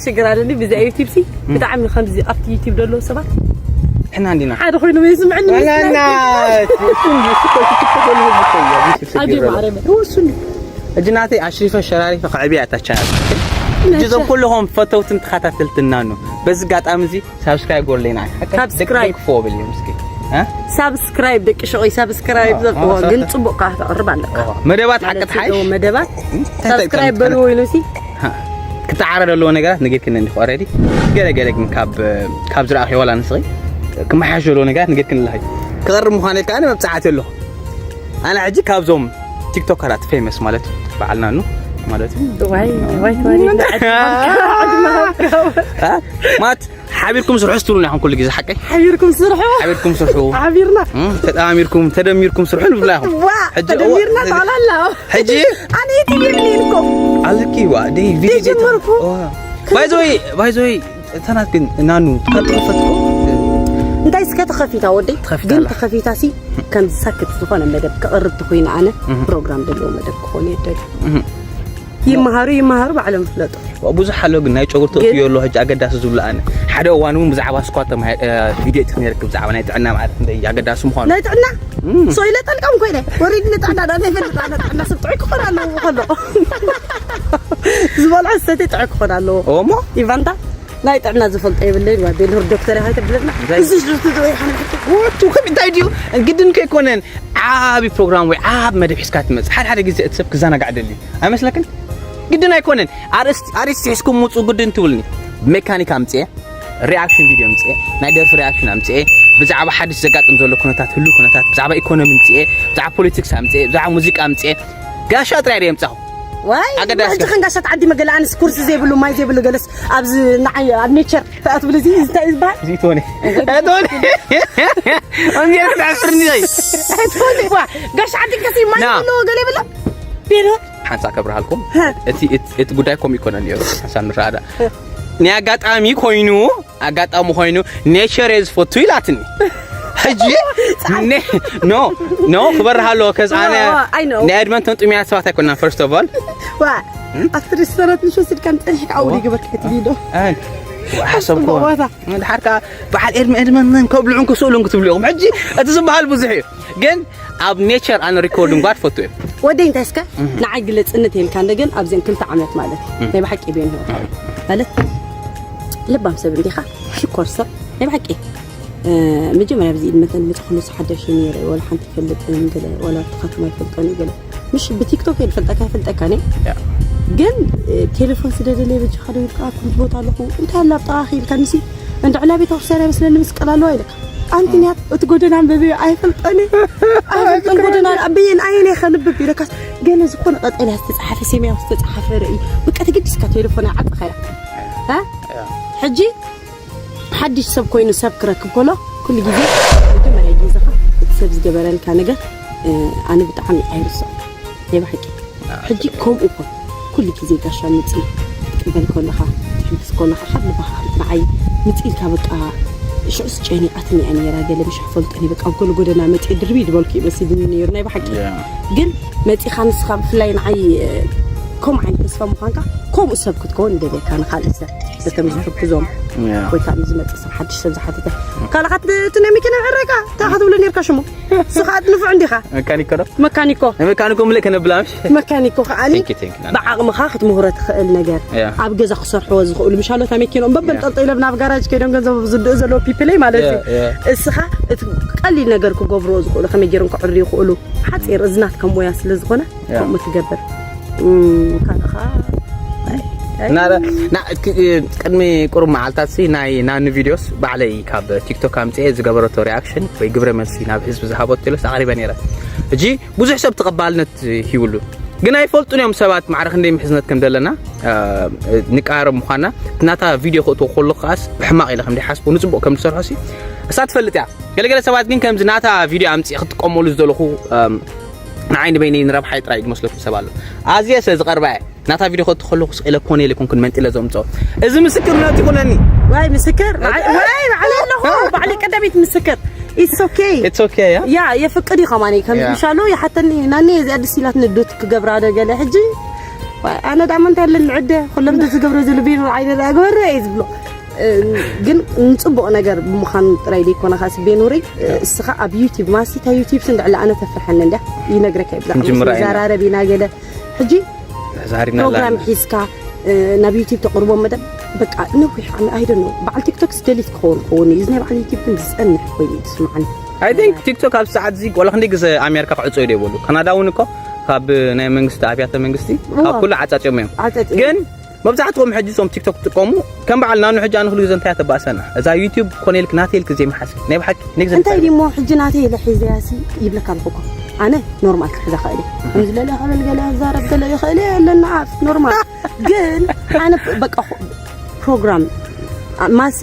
ሽግር ኣለኒ ብዚ ዩቲብ ሲ ብጣዕሚ ከምዚ ኣብቲ ዩቲብ ደለዉ ሰባት ንሕና እንዲና ሓደ ኮይኖም ይስምዕኒ ዋላና እሱ እንዲ እሱ እኮ ትክክል ነው እኮ ያ ቢት ኣዲ ችግር ማረመ እሱ እንዲ እጅናተይ ኣሽሪፈ ሸራሪፈ ከዕብያ እታ ቻናል እጅዞም ኩልኹም ፈተውትን ተኸታተልትና ነው በዚ ጋጣሚ እዚ ሳብስክራይብ ጎርሌና ሳብስክራይብ ፎብል እዮም እስኪ ሳብስክራይብ ደቂ ሸቆይ ሳብስክራይብ ዘልዋ ግን ጽቡቅ ካህ ተቅርብ ኣለካ መደባት ሓቂ ተሓይሽ መደባት ሳብስክራይብ በሉ ወይኑ ሲ ክተዓረ ዘለዎ ነገራት ንጌርክን እንዲኹ ኦረዲ ገለ ገለ ግን ካብ ካብ ዝረኣኽዮ ዋላ ንስኺ ክመሓሽ ዘለዎ ነገራት ንጌርክን ኣለኺ ክቐርብ ምዃነ ኢልካ ኣነ መብፅዓት ኣለኹ ኣነ ሕጂ ካብዞም ቲክቶከራት ፌመስ ማለት በዓልና ኑ ማለት ዋይ ዋይ ተዋሪድና ማት ሓቢርኩም ስርሑ ስትብሉና ኢኹም ኩሉ ግዜ ሓቀይ ሓቢርኩም ስርሑ ሓቢርኩም ስርሑ ሓቢርና ተጣሚርኩም ተደሚርኩም ስርሑ ንብላ ኢኹም ዋ ተደሚርና ታላላ ሕጂ ኣነ ይትይብልኩም ኣለኪ ዋ ደይ ቪዲዮ ጀመርኩ ባይዞይ ባይዞይ እተናት ግን ናኑ ካብ ተኸፈትኩ እንታይ እስከ ተኸፊታ ወደይ ግን ተኸፊታ ሲ ከም ሳክት ዝኾነ መደብ ክቕርብ ተኮይነ ኣነ ፕሮግራም ዘለዎ መደብ ክኾን የደል ይመሃሩ ይመሃሩ ባዕሎም ፍለጡ ብዙሕ ኣሎ ግን ናይ ጨጉር ተእትዮ ኣሎ ሕጂ ኣገዳሲ ዝብሉ ኣነ ሓደ እዋን እውን ብዛዕባ ስኳት ቪድዮ እቲ ክነርክብ ብዛዕባ ናይ ጥዕና ማለት እንደ ኣገዳሲ ምዃኑ ናይ ጥዕና ሶ ኢለ ጠልቀም ኮይነ ወሪድ ንጣዕና ዳ ናይ ፈልጥ ኣነ ጥዕና ሰብ ጥዑይ ክኾን ኣለዎ ከሎ ዝበልዖ ሰተ ጥዑይ ክኾን ኣለዎ ኦሞ ኢቫንታ ናይ ጥዕና ዝፈልጦ የብለይን ዋ ቤልሁር ዶክተር ኢኻ ተብለና እዚ ዝርቱ ዝወይ ሓንቲ ወቱ ከም እንታይ ድዩ ግድን ከይኮነን ዓቢ ፕሮግራም ወይ ዓብ መደብ ሒዝካ ትመጽእ ሓደ ሓደ ግዜ እቲ ሰብ ክዘናጋዕ ደልዩ ኣይመስለክን ግድን ኣይኮነን ኣርእስቲ ኣርእስቲ ሒዝኩም ምውጽኡ ግድን ትብልኒ ሜካኒክ ኣምጽኤ ሪኣክሽን ቪድዮ ኣምጽኤ ናይ ደርፊ ሪኣክሽን ኣምጽኤ ብዛዕባ ሓድሽ ዘጋጥም ዘሎ ኩነታት ህሉ ኩነታት ብዛዕባ ኢኮኖሚ ኣምጽኤ ብዛዕባ ፖለቲክስ ኣምጽኤ ብዛዕባ ሙዚቃ ኣምጽኤ ጋሻ ጥራይ ድየ ምጻኹ ዋይ ኣገዳሲ ሕጂ ከንጋሻት ዓዲ መገለ ኣንስ ኩርሲ ዘይብሉ ማይ ዘይብሉ ገለስ ኣብዚ ንዓይ ኣብ ኔቸር ተኣትብል እዚ እንታይ ዝበሃል እዚ ትሆነ እቶን እንዴ ተዳፍርኒ ዘይ ቶኒ ዋ ጋሽ ዓዲ ከሲ ማይ ና። ብሎ ገለ ብሎ ቤሎ ሓንሳ ከብርሃልኩም እቲ እቲ- እቲ ጉዳይ ኮም ይኮነ ነሩ ሓንሳ ንረኣዳ ናይ ኣጋጣሚ ኮይኑ ኣጋጣሚ ኮይኑ ኔቸር እየ ዝፈቱ ኢላትኒ ሕጂ ነ- ኖ ኖ ክበርሃ ኣለዎ ከዚ ኣነ ዋ፣ I know። ናይ ኣድመንተን ጥሙያት ሰባት ኣይኮና ፈርስት ኦፍ ኦል ዋ ኣብቲ ሬስቶራንት ምስ ወስድካ ንፀኒሕካ ኣውዲ ግበርካ ትብሎ ሓሰብኩ ቦታ ድሓር ከዓ በዓል ኤድመ ኤድመንን ከብልዑን ክስእሉን ክትብሉ ኢኹም ሕጂ እቲ ዝበሃል ብዙሕ እዩ ግን ኣብ ኔቸር ኣነ ሪኮርዲንግ ጓድ ፈቱ እዩ ወደይ እንታይ እስከ ንዓይ ግለፅነት የልካ እንደገን ኣብዘን ክልተ ዓመት ማለት ናይ ብሓቂ ቤን ማለት ልባም ሰብ እንዲኻ ሽኮር ሰብ ናይ ብሓቂ መጀመርያ ኣብዚ ኢድ መተን መፅእ ኩሉ ሓደሽ ነይረ ወላ ሓንቲ ይፈልጥን ገለ ወላ ተኻትማ ይፈልጠን ገለ ምሽ ብቲክቶክ እየ ዝፈልጠካ ይፈልጠካ ነ ግን ቴሌፎን ስደደለይ በጃኻ ዶ ኢልካ ኩንቲ ቦታ ኣለኹ እንታይ ኣላ ኣብ ጥቓኺ ኢልካ ንሲ እንድዕላ ቤተ ክርስቲያን ኣይመስለኒ ምስ ቀል ኣለዋ ኢለካ ኣንትንያት እቲ ጎደና ኣንበቢ ኣይፈልጠኒ ኣይፈልጠን ጎደና ኣበየን ኣየን እየ ከንብብ ኢለካስ ገለ ዝኾነ ቀጠልያ ዝተፅሓፈ ሰማያዊ ዝተፅሓፈ ርኢ ብቃ ተገዲስካ ቴሌፎን ዓጥኻያ ሕጂ ሓድሽ ሰብ ኮይኑ ሰብ ክረክብ ከሎ ኩሉ ግዜ መጀመርያ ግዜኻ እቲ ሰብ ዝገበረልካ ነገር ኣነ ብጣዕሚ ኣይርስዖ ናይ ብሓቂ ሕጂ ከምኡ ኮን ኩሉ ግዜ ጋሻ ምፅኢ ትቅበል ከለኻ ትሕግዝ ከለኻ ካብ ልባኻ ንዓይ ምፅኢልካ በቃ ሽዑስ ጨኒቃትኒ እያ ነይራ ገለ ምሽ ፈልጠኒ በቃ ኣብ ጎለ ጎደና መፅኢ ድርቢ ዝበልኩ ይመስልኒ ነይሩ ናይ ብሓቂ ግን መፂኻ ንስኻ ብፍላይ ንዓይ ከምኡ ዓይነት ተስፋ ምዃንካ ከምኡ ሰብ ክትከውን እንደልየካ ንካልእ ሰብ በተም ዝሕግዞም ወይ ከዓ ንዝመፅእ ሰብ ሓድሽ ሰብ ዝሓተተ ካልኣት እቲ ናይ መኪና ዕረካ እንታይ ክትብሎ ነርካ ሽሙ ስኻ ንፉዕ እንዲኻ መካኒኮ ዶ መካኒኮ መካኒኮ ምልእ ከነብላ ምሽ መካኒኮ ከዓኒ ብዓቕምኻ ክትምህሮ ትኽእል ነገር ኣብ ገዛ ክሰርሕዎ ዝኽእሉ ምሻሎታ መኪኖም በበንጠልጠሎም ናብ ጋራጅ ከይዶም ገንዘብ ዝድኡ ዘለዉ ፒፕለይ ማለት እዩ እስኻ እቲ ቀሊል ነገር ክገብርዎ ዝኽእሉ ከመይ ገይሮም ክዕርዩ ይኽእሉ ሓፂር እዝናት ከም ሞያ ስለ ዝኾነ ከምኡ ትገብር ካልኻ ቅድሚ ቁሩብ መዓልታት ሲ ናይ ናኒ ቪድዮስ ባዕለይ ካብ ቲክቶክ ኣምፅኤ ዝገበረቶ ሪኣክሽን ወይ ግብረ መልሲ ናብ ህዝቢ ዝሃበቶ ኢለስ ኣቕሪበ ነይረ ሕጂ ብዙሕ ሰብ ተቐባልነት ሂብሉ ግን ኣይፈልጡን እዮም ሰባት ማዕረ ክንደይ ምሕዝነት ከም ዘለና ንቃረብ ምዃና ናታ ቪድዮ ክእትዎ ከሎ ከዓስ ብሕማቕ ኢለ ከም ሓስቦ ንፅቡቅ ከም ዝሰርሖ ሲ እሳ ትፈልጥ እያ ገለገለ ሰባት ግን ከምዚ ናታ ቪድዮ ኣምፅእ ክጥቀመሉ ዝደለኹ ንዓይ ንበይነይ ንረብሓይ ጥራይ ዝመስለኩም ሰብ ኣሎ ኣዝየ ስለ ዝቐርባ እየ ናታ ቪድዮ ከእቱ ከለኹ ስቕ ኢለ ኮነ ኢለ ኮንኩን መንጢለ ዘምፅኦ እዚ ምስክርነት ይኹነኒ ዋይ ምስክር ዋይ ባዕለ ኣለኹ ባዕለ ቀዳሚት ምስክር It's okay. It's okay, yeah? Yeah, የፍቅድ እዩ ከማኒ ከም Yeah. ምሻሎ ይሓተኒ ናኒ እዚኣ ደስ ኢላት ንዱት ክገብራ ዶ ገለ ሕጂ ኣነ ዳማ እንታይ ኣለኒ ዕደ፣ ኩሎም ዝገብሮ ዘሎ ቤኖር ዓይነ ዳኣ ግበረ እየ ዝብሎ። እ፣ ግን ንጽቡቕ ነገር ብምዃኑ ጥራይ ዘይኮነ፣ ካሲ ቤኖረይ፣ እ፣ እስኻ ኣብ ዩቲብ፣ ማሲ እታ ዩቲብ ስንድዕላ ኣነ ተፍርሐኒ እንድያ። ይነግረካ እዩ ብዛዕባ ክንጅምራ ኢና። ዘራረብ ኢና ገለ። ሕጂ ተዛሪብና ፕሮግራም ኣለና። ሒዝካ፣ እ፣ ናብ ዩቲብ ተቕርቦ መደብ፣ በቃ ነዊሕ ዓመ-፣ I don't know። በዓል ቲክቶክ ስደሊት ክኸውን ክኸውን እዩ። እዚ ናይ በዓል ዩቲብ ግን ዝጸንሕ ኮይኑ እዩ ዝስምዓኒ። I think ቲክቶክ ኣብ ሰዓት እዚ ቆላ ክንደይ ግዜ ኣሜሪካ ክዕጾ እዩ ይበሉ። ካናዳ እውን እኮ ካብ ናይ መንግስቲ ኣብያተ መንግስቲ ካብ እዋ። ኩሉ ዓጻጽዮም እዮም። ዓጻጽዮም። ግን መብዛሕትኦም ሕጂ እዞም ቲክቶክ ትጥቀሙ ከም በዓል ናኑ ሕጂ ኣነ ኩሉ ግዜ እንታይ ተባእሰና። እዛ ዩቲብ ኮነ ኢልክ ናተይ ኢልክ ዘይመሓስ። ናይ ብሓቂ ናይ ግዜ እንታይ ድሞ ሕጂ ናተይ ኢለ ሒዘያሲ ይብለካ ኣለኹ እኮ። ኣነ ኖርማል ክሕዛ ኽእል እየ። ከም ዝለለ ክብል ገለ ክዛረብ ገለ ይኽእል እየ፣ ኣለና ዓፍ ኖርማል። ግን ኣነ በቃ ኹ-፣ ፕሮግራም ኣ-፣ ማሲ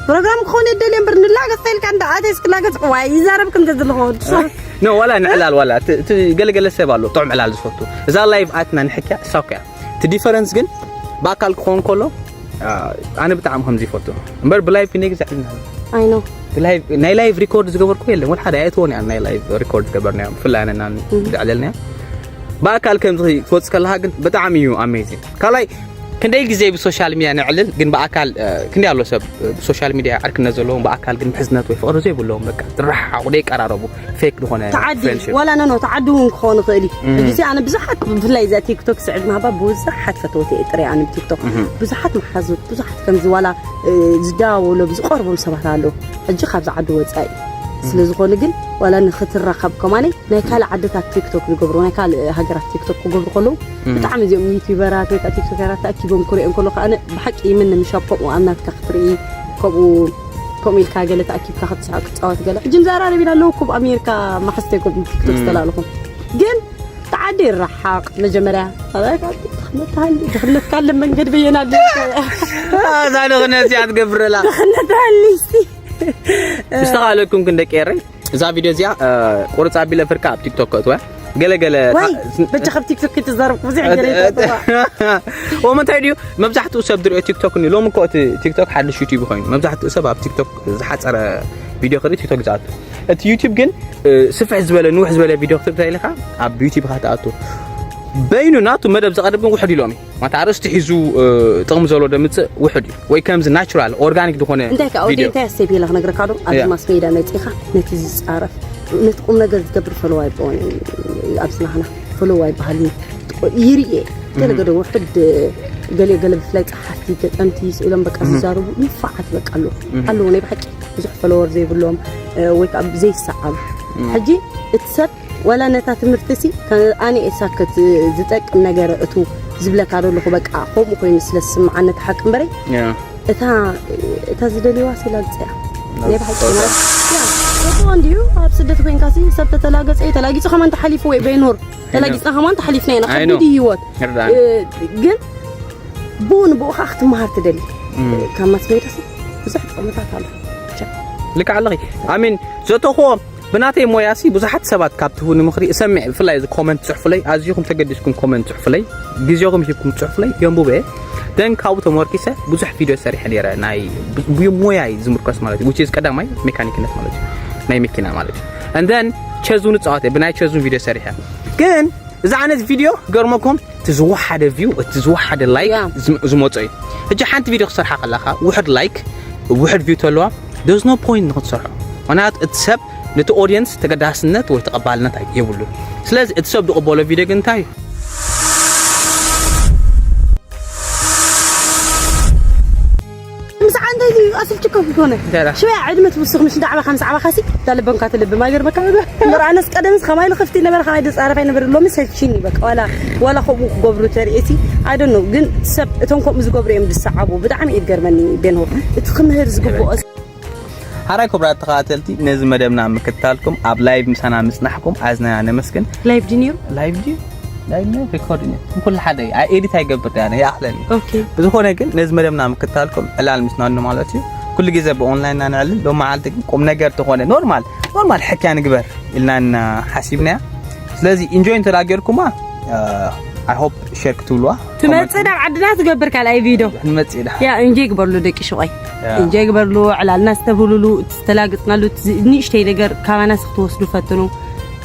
ፕሮግራም ክኾን የደልየ እምበር ንላገጽ ተልካ እንዳ ኣተይስ ክላገጽ ዋይ ይዛረብ ከም ዘለኹ ወዲ ሰብ። ኖ፣ ዋላ ንዕላል ዋላ እቲ፣ እቲ ገለገለ ሰብ ኣሎ ጥዑም ዕላል ዝፈቱ። እዛ ላይቭ ኣትና ንሕክያ ሳውክያ። እቲ ዲፈረንስ ግን ብኣካል ክኸውን ከሎ፣ ኣ፣ ኣነ ብጣዕሚ ከምዚ ይፈቱ። እምበር ብላይቭ ክንደይ ግዜ ዕልና። ኣይ ኖ። ብላይቭ፣ ናይ ላይቭ ሪኮርድ ዝገበርኩ የለን። ወላ ሓደ ኣይእትዎን እያ ናይ ላይቭ ሪኮርድ ዝገበርናዮ። ብፍላይ ኣነ እና እም። ዝዕለልናዮ። ብኣካል ከምዚ ክትወጽእ ከለኻ ግን ብጣዕሚ እዩ ኣሜዚንግ። ካልኣይ፣ ክንደይ ግዜ ብሶሻል ሚድያ ነዕልል፣ ግን ብኣካል፣ እ፣ ክንደይ ኣሎ ሰብ፣ እ፣ ብሶሻል ሚድያ ዕርክነት ዘለዎም፣ ብኣካል ግን ምሕዝነት ወይ ፍቕሪ ዘይብለዎም፣ በቃ፣ ዝረሓሓቑ፣ ዘይቀራረቡ፣ ፌክ ዝኾነ ተዓዲ፣ ፍሬንድሺፕ። ዋላ ኖ፣ ኖ፣ ተዓዲ እውን ክኾን ይኽእል እዩ። እም። ሕጂ ሲ ኣነ ብዙሓት፣ ብፍላይ እዛ ቲክቶክ ስዕድ ምሃባ፣ ብዙሓት ፈተውቲ እየ ጥራይ ኣነ ብቲክቶክ። እም። ብዙሓት መሓዙት፣ ብዙሓት ከምዚ ዋላ፣ እ፣ ዝደዋወሎም፣ ዝቐርቦም ሰባት ኣለዉ። ሕጂ ካብዚ ዓዲ ወጻኢ። እም። ስለ ዝኾነ ግን ዋላ ንኽትራኸብ ከማነይ ናይ ካልእ ዓድታት ቲክቶክ ዝገብሩ፣ ናይ ካልእ ሃገራት ቲክቶክ ክገብሩ ከለዉ፣ እም። ብጣዕሚ እዚኦም ዩቲዩበራት ወይ ከዓ ቲክቶከራት ተኣኪቦም ክሪኦም ከሎ ከዓ ኣነ ብሓቂ ይምነ ምሻብ ከምኡ ኣብ ናትካ ክትርኢ፣ ከምኡ፣ ከምኡ ኢልካ ገለ ተኣኪብካ ክትስዕቅ ክትጻወት ገለ። ሕጂ ንዘራረብ ኢና ኣለዉ እኮ ኣብ ኣሜሪካ መሓዝተይ ከምኡ ቲክቶክ እም። ዝተላለኹ። ግን ተዓዲ ይረሓቕ መጀመርያ። ድኽነት ሃሊ፣ ድኽነት ካለ መንገድ በየና ኣሎ። እዛ ድኽነት እዚኣ ትገብረላ። ድኽነት ሃሊ እስቲ። ምስተኻለኩም ግን ደቂ ኤረይ፣ እዛ ቪድዮ እዚኣ፣ እ፣ ቁርጽ ኣቢለ ፍርካ ኣብ ቲክቶክ ከእትዋ። ገለ ገለ ዋይ፣ ታ-፣ በጃ ካብ ቲክቶክ ክትዛረብ ብዙሕ ገለ ይጠጥዋ። ኦም እንታይ ድዩ? መብዛሕትኡ ሰብ ዝሪኦ ቲክቶክ እዩ። ሎሚ እኮ እቲ ቲክቶክ ሓድሽ ዩቲዩብ ኮይኑ። መብዛሕትኡ ሰብ ኣብ ቲክቶክ ዝሓጸረ ቪድዮ ክርኢ ቲክቶክ ዝኣቱ። እቲ ዩቲዩብ ግን፣ እ፣ ስፍሕ ዝበለ፣ ንውሕ ዝበለ ቪድዮ ክትርኢ ኢኻ ኣብ ዩቲዩብ ኢኻ ትኣቱ። በይኑ ናቱ መደብ ዘቐርብ ግን ውሑድ ኢሎም እዩ። ማታ ኣርእስቲ ሒዙ፣ እ፣ ጥቕሚ ዘሎ ደምጽእ ውሑድ እዩ። ወይ ከምዚ ናቹራል፣ ኦርጋኒክ ዝኾነ እንታይ ከኣ ቪድዮ። እንታይ ኣስተብሂለ ክነግረካ ዶ? ኣብዚ ያ። ማስ ሜድያ መጺኻ ነቲ ዝጻረፍ፣ ነቲ ቁም ነገር ዝገብር ፈለዋ ኣይብኦን ኣብዚ ናህና። ፈለዋ ይበሃል እዩ። ይርኤ። ገለ እም። ገለ ውሑድ፣ ገለ ገለ ብፍላይ ጸሓፍቲ፣ ገጠምቲ፣ ስኢሎም በቃ እም። ዝዛረቡ ንፋዓት በቃ ኣለዉ። እም። ኣለዉ ናይ ብሓቂ ብዙሕ ፈለወር ዘይብሎም፣ እ፣ ወይ ከኣ ዘይሰዓቡ። እም። ሕጂ እቲ ሰብ ዋላ ነታ ትምህርቲ ሲ ከ-፣ ኣነ እሳከት ዝጠቅም ነገር እቱ ዝብለካ ዘለኹ በቃ ከምኡ ኮይኑ ስለ ዝስምዓኒ እቲ ሓቂ እምበረይ ያ። እታ፣ እታ ዝደልዋ ሲ ላግጽ እያ። ናይ ብሓቂ ላግጽ ማለት፣ ያ፣ ጽቡቕ እንድዩ ኣብ ስደት ኮይንካ ሲ ሰብ ተተላገጸ እዩ፣ ተላጊጹ ከማን ተሓሊፉ ወይ በይኖር፣ ተላጊጽና ከማን ተሓሊፍና ኢና፣ ኣይ ኖ። ከቢድ እዩ ህይወት። ይርዳእኒ። እ፣ ግን ብኡ ንብኡ ኸዓ ክትመሃር ትደሊ። እም። ካብ ማስ ሜድያ ሲ ብዙሕ ጥቕምታት ኣሎ። ቻ። ልክዕ ኣለኺ። ኣሚን፣ ዘተኽዎ ብናተይ ሞያሲ ብዙሓት ሰባት ካብ ትህቡኒ ምኽሪ እሰምዕ፣ ብፍላይ እዚ ኮመንት ጽሑፍለይ፣ ኣዚኹም ተገዲስኩም ኮመንት ጽሑፍለይ፣ ግዜኹም ሂብኩም ጽሑፍለይ፣ የንቡበ። ደን ካብኡ ተመርኪሰ ብዙሕ ቪድዮ ሰሪሐ ነይረ፣ ናይ ብ-፣ ብሞያይ ዝምርኮስ ማለት እዩ፣ which is ቀዳማይ ሜካኒክነት ማለት እዩ፣ ናይ መኪና ማለት እዩ። And then ቸዝ እውን እጻወት እየ፣ ብናይ ቸዝ እውን ቪድዮ ሰሪሐ። ግን እዚ ዓይነት ቪድዮ ክገርመኩም፣ እቲ ዝወሓደ ቪው፣ እቲ ዝወሓደ ላይክ ያ። ዝም-፣ ዝመጾ እዩ። ሕጂ ሓንቲ ቪድዮ ክሰርሓ ከለኻ፣ ውሑድ ላይክ፣ ውሑድ ቪው ተለዋ፣ there's no point ንክትሰርሖ። ምኽንያቱ እቲ ሰብ ነቲ ኦድየንስ ተገዳስነት ወይ ተቐባልነት ኣይ-፣ የብሉን። ስለዚ እቲ ሰብ ዝቕበሎ ቪድዮ ግን እንታይ እዩ? ምሳዕ እንታይ እዩ? ኣስልችኮ ዝኾነ። እንታይ ደኣ? ሽወያ ዕድመ ትውስኽ፣ ምሽ ዳዕባ ከም ሳዕባ ካሲ፣ ዳለበንካ ትልብም፣ ኣይገርመካ? እምበር ኣነስ ቀደምስ ከማይ ልኽፍቲ ነበረ፣ ከማይ ድጻረፍ ኣይነበረ፣ ሎሚ ሰልችኒ፣ በቃ፣ ዋላ፣ ዋላ ከምኡ ክገብሩ ተርእየሲ፣ I don't know፣ ግን ሰብ እቶም ከምኡ ዝገብሩ እዮም ዝሰዓቡ። ብጣዕሚ እዩ ዝገርመኒ፣ ቤንሆ። እቲ ክምህር ዝግብኦ። ሓራይ ክቡራት ተኸታተልቲ፣ ነዚ መደብና ምክትታልኩም፣ ኣብ ላይቭ ምሳና ምጽናሕኩም ኣዝና ነመስግን። ላይቭ ድዩ ነይሩ? ላይቭ ድዩ? ላይቭ ነይሩ፣ ሪኮርድ ነይሩ። ኩሉ ሓደ እዩ። ኣይ፣ ኤዲት ኣይገብር እየ ኣነ፣ ይኣኽለኒ። ኦኬ። ብዝኾነ ግን ነዚ መደብና ምክትታልኩም ዕላል ምስናኑ ማለት እዩ። ኩሉ ግዜ ብኦንላይን ኢና ነዕልል። ሎም መዓልቲ ግን ቁም ነገር ተኾነ ኖርማል፣ ኖርማል ሕክያ ንግበር ኢልና ኢና ሓሲብናያ። ስለዚ ኢንጆይ እንተ ደኣ ጌርኩማ፣ እ፣ I hope ሼር ክትብልዋ። ትመጽእ ኮመንት ናብ ዓድና ትገብር ካልኣይ ቪድዮ። ንመጽእ ኢና። ያ፣ ኢንጆይ ግበርሉ ደቂ ሽቆይ። ያ። ኢንጆይ ግበርሉ፣ ዕላልና ዝተብህሉሉ፣ እቲ ዝተላገጽናሉ፣ እቲ ዝ-፣ ንእሽተይ ነገር ካባናስ ክትወስዱ ፈትኑ።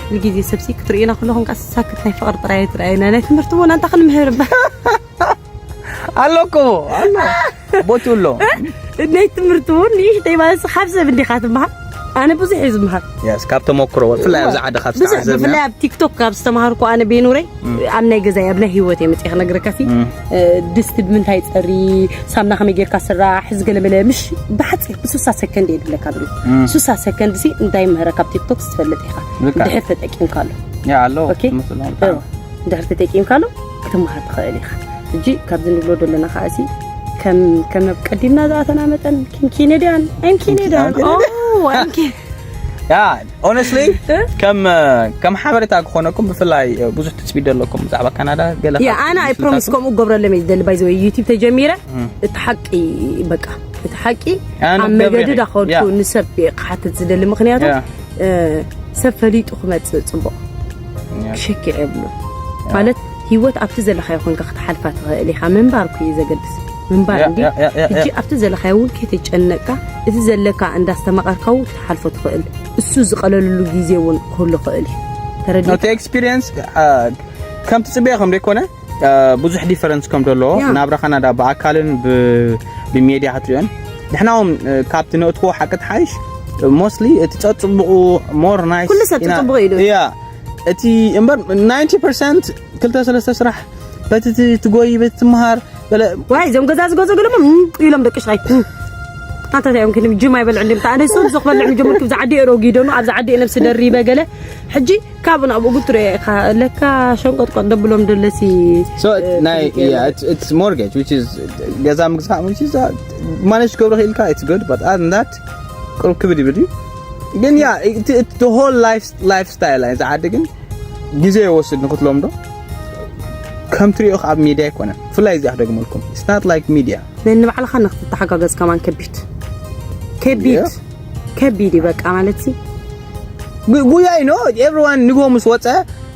ኩሉ ግዜ ሰብሲ ክትርእዩና ከለኹም ከኣ ሳክት ናይ ፍቕሪ ጥራይ ኣይትረኣዩና። ናይ ትምህርቲ እውን ኣንታ ክንምህር እባ። ኣሎ እኮ ኣሎ። ቦቲ ኣሎ። ናይ ትምህርቲ እውን ንእሽተይ ማለት ካብ ሰብ እንዲኻ ትምሃር። ኣነ ብዙሕ እዩ ዝምሃር። ያስ ካብ ተመክሮ ብፍላይ ኣብዚ ዓዲ ካብ ብዙሕ ዝተዓዘብና ብፍላይ ኣብ ቲክቶክ ካብ ዝተምሃርኩ ኣነ ቤኑረይ ኣብ ናይ ገዛይ ኣብ ናይ ህይወት እየ መፅእ ክነግረካ ሲ ድስቲ ብምንታይ ፀሪ ሳምና ከመይ ጌርካ ስራሕ ዝገለመለ ምሽ ብሓፂር ብስሳ ሰከንድ እየ ድብለካ ብሪ ስሳ ሰከንድ ሲ እንታይ ምህረ ካብ ቲክቶክ ዝትፈልጥ ኢኻ ልክዕ። ድሕር ተጠቂምካሉ ያ ኣሎ ኦኬ። ትመስሎም እዎ፣ ድሕር ተጠቂምካሉ ክትምሃር ትኽእል ኢኻ። ሕጂ ካብዚ ንብሎ ዘለና ከዓ ሲ ከም ከም ኣብ ቀዲምና ዝኣተና መጠን ኪም ኪነድያን ኣይም ኪነድያን ኪም ኪነድያን። ኦ ኣይም ኪ ያ ኦነስትሊ ከም ከም ሓበሬታ ክኾነኩም ብፍላይ ብዙሕ ትፅቢት ዘለኩም ብዛዕባ ካናዳ ገለ ያ ኣነ ኣይ ፕሮሚስ ከምኡ ገብረሎም እየ ዝደሊ ባይ ዘወይ ዩቲብ ተጀሚረ እቲ ሓቂ በቃ እቲ ሓቂ ኣነ ኣብ ገብረ መገዲ እየ። ዳኸድኩ ያ። ንሰብ ክሓትት ዝደሊ ምክንያቱ ያ። እ፣ ሰብ ፈሊጡ ክመፅእ ፅቡቕ ያ። ክሸኪዕ የብሉ ማለት ህይወት ኣብቲ ዘለካዮ ኮንካ ክትሓልፋ ትኽእል ኢኻ ምንባር ኩ እዩ ዘገድስ ምንባር ያ፣ እንዲ ያ፣ ያ፣ ያ፣ ያ። ሕጂ ኣብቲ ዘለካዮ እውን ከይተጨነቅካ እቲ ዘለካ እንዳስተማቐርካ እውን ክትሓልፎ ትኽእል እሱ ዝቐለልሉ ግዜ እውን ክህሉ ክእል እዩ ተረዲ እቲ ኤክስፒሪየንስ ከም ትፅበዮ ከም ዘይኮነ እ፣ ብዙሕ ዲፈረንስ ከም ዘለዎ ያ። ናብራ ካናዳ ብኣካልን ብ- ብሜድያ ክትሪኦን ንሕና እውን እ፣ ካብቲ ነእትዎ ሓቂ ትሓይሽ ሞስትሊ እቲ ፀፅቡቑ ሞር ናይስ ኩሉ ሰብ ፅቡቕ ኢሉ። ያ እቲ እምበር ናይንቲ ፐርሰንት ክልተ ሰለስተ ስራሕ በቲ ት- ትጎይ በቲ ትምሃር በለ ዋይ እዞም ገዛ ዝገዝኡ ገለሞ እም ኢሎም ደቂ ሽራይ ኣንታ እንታይ እዮም ክንዲ ጅማ ይበልዑ እንዲም ተኣነ ሰው ዝኽበልዕ ምጀምር ክብዛ ዓዲ እሮ ጊደኑ ኣብዛ ዓዲ ነብሲ ደሪበ ገለ ሕጂ ካብ ናብኡ ጉትሮ ኢኻ ለካ ሸንቆጥቆጥ ደብሎም ደለሲ So ናይ yeah, it's, it's mortgage which is ገዛ ምግዛእ which is manage ክገብሮ ክኢልካ it's good but other than that ቅሩብ ክብድ ይብል እዩ ግን ያ it's the whole life lifestyle ናይ ዝዓዲ ግን ግዜ ይወስድ ንክትለምዶ ከም ትሪኦ ኣብ ሚድያ ኣይኮነን ብፍላይ እዚኣ ክደግመልኩም it's not like media ነንባዕልኻ ንክትተሓጋገዝ ከማን ከቢድ ከቢድ Yeah. ከቢድ እዩ በቃ ማለት ሲ ጉ- ጉያይ no everyone ንግሆ ምስ ወፀ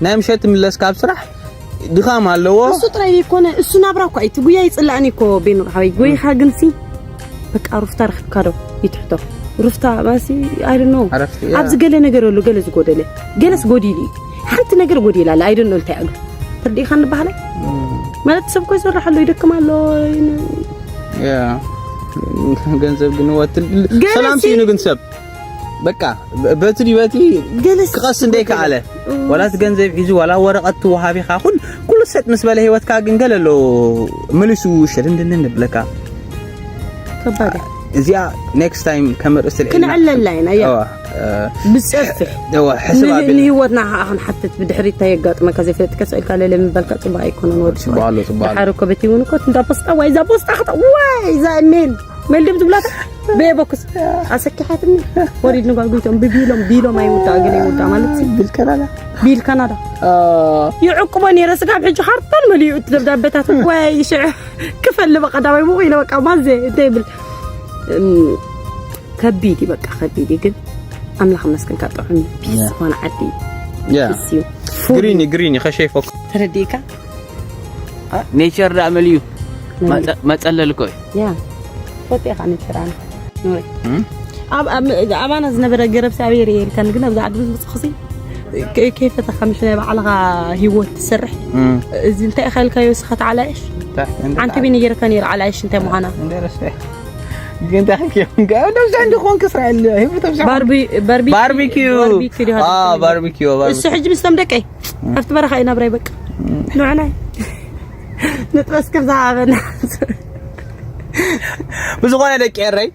ናይ ምሸት ምለስ ካብ ስራሕ ድኻም ኣለዎ እሱ ጥራይ ዘይኮነ እሱ ናብራ እኳ እዩ እቲ ጉያ ይፅላእኒ እኮ ቤኑ ሓወይ ጎይኻ ግንሲ በቃ ሩፍታ ረክብካ ዶ ይትሕቶ ሩፍታ ማሲ ኣይ ኖ ዕረፍቲ፣ ያ። ኣብዚ ገለ ነገር ኣሎ ገለ ዝጎደለ ገለስ ጎዲሉ እዩ ሓንቲ ነገር ጎዲላ ኣለ ኣይ ኖ እንታይ ኣሉ ተርዲእኻ ንባህለ ማለት ሰብ ኮ ይሰርሕ ኣሎ ይደክም ኣሎ ያ ገንዘብ ግን ወትል ገለ ሰላም ሲ- ሲኑ ግን ሰብ በቃ በ- በቲ ዲበቲ ገለስ ክቐስ እንደይ ከኣለ ወላ እቲ ገንዘብ ሒዙ ዋላ ወረቐት ትወሃቢኻ ኩል ኩሉ ሰጥ ምስ በለ ህይወትካ ግን ገለ ኣሎ መሊሱ ሸድንድንን ንብለካ ከባድ እዚኣ ኔክስት ታይም ከም ርእስቲ ልዒልና ክንዕለላ ኢና ያ እዋ፣ ብፀፍሕ እዋ፣ ሕስብ ኣቢልና ንህይወትና ከዓ ክንሓትት ብድሕሪት እንታይ የጋጥመካ ዘይፈልጥ ከስእልካ ለለ ምባልካ ፅቡቅ ኣይኮነን ወዲ ፅቡቅ ኣሎ፣ ፅቡቅ ኣሎ። ድሓር እኮ በቲ እውን እኮ እንዳ ፖስጣ ዋይ እዛ ፖስጣ ክተ ዋይ እዛ ሜል ሜል ድም ትብላታ በየበኩስ ኣሰኪሓትኒ ወሪድ ንጓል ጉይቶም ብቢሎም ቢሎም ኣይውዳእ ገለ ይውዳእ ማለት ሲ ቢል ካናዳ ቢል ካናዳ ይዕቅቦ ነይረ ስጋብ ሕጂ ካርቶን መሊኡ እቲ ደብዳቤታት ወይ ሽዕ ክፈል በቃ ዳባይ ብቑ ኢለ በቃ ማዘ እንታይ ይብል እም፣ ከቢድ እዩ በቃ ከቢድ እዩ ግን ኣምላኽ መስገን ካብ ጥዑም እዩ ፒስ ያ። ዝኾነ ዓዲ ያ። ፒስ እዩ ግሪን እዩ፣ ግሪን እዩ፣ ከሸይፈኩ ተረዲእካ ኔቸር ዳ መሊዩ መፀ- መፀለል እኮ እዩ። ያ ወጤኻ ንጭራን ኑሪ እም? ኣብ ኣብ- ኣባና ዝነበረ ገረብ ሲ ኣበይ ርየ ኢልካን ግን ኣብዚ ዓዲ ምስ መፅኹሲ ከይፈተኻ ምሽ ናይ ባዕልኻ ሂወት ትሰርሕ እም። እዚ እንታይ ኢኻ ኢልካዮ ስኻ ተዓላየሽ እንታይ- እንታይ- ኣንቲ ቤኒ ጌርካ ነይር ዓላየሽ እንታይ ምዃና እንደ ረስተ ግን እንታይ ከይኩም ጋር ደብዛ እንዲኾን ክስራኤል ህብተብዛ ባርቢ ባርቢ ባርቢኪዩ ባርቢኪዩ ዲኻ አ ትብለኒ? ባርቢኪዩ ባርቢኪዩ እሱ ሕጂ ምስቶም ደቀይ ኣብቲ በረኻ እዩ ናብራይ በቃ ንዕናይ ንጥበስ ከም ዝሃበና ብዝኾነ ደቂ ኤረይ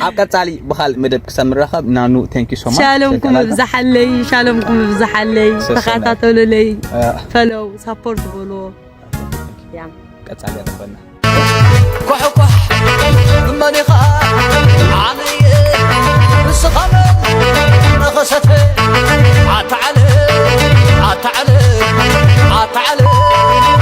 ኣብ ቀጻሊ ብኻልእ መደብ ክሳብ ንራኸብ ናኑ thank you so much ሻሎምኩም ይብዛሓለይ ሻሎምኩም ይብዛሓለይ ሰሰነ። ተኸታተሉለይ እ። ፈለው ሳፖርት በልዎ ያ ቀጻሊ ያተፈና ኳሕኳሕ እመኒኻ